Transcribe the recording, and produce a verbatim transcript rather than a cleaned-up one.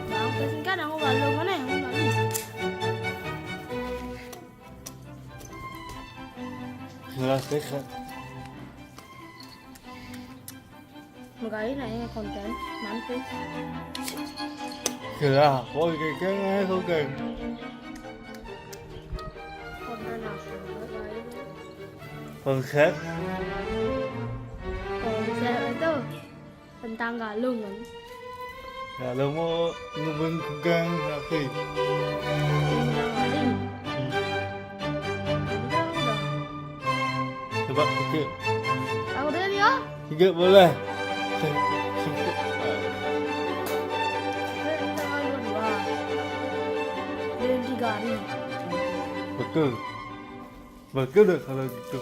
Bang, terus kan aku lalu mana yang lalu? Jelas deh, Kak. Magayon na nga konten, mantis. Sila, hoy, kay kay nga konten. Konten na siya, magayon. Konsep? Konsep ito. Tentang galungan. Galungan mo, ngubeng kugang, okay. Tentang galing. Coba, oke. Aku dulu ya. Tiga boleh. Belum tiga hari. Betul. Betul dah kalau gitu.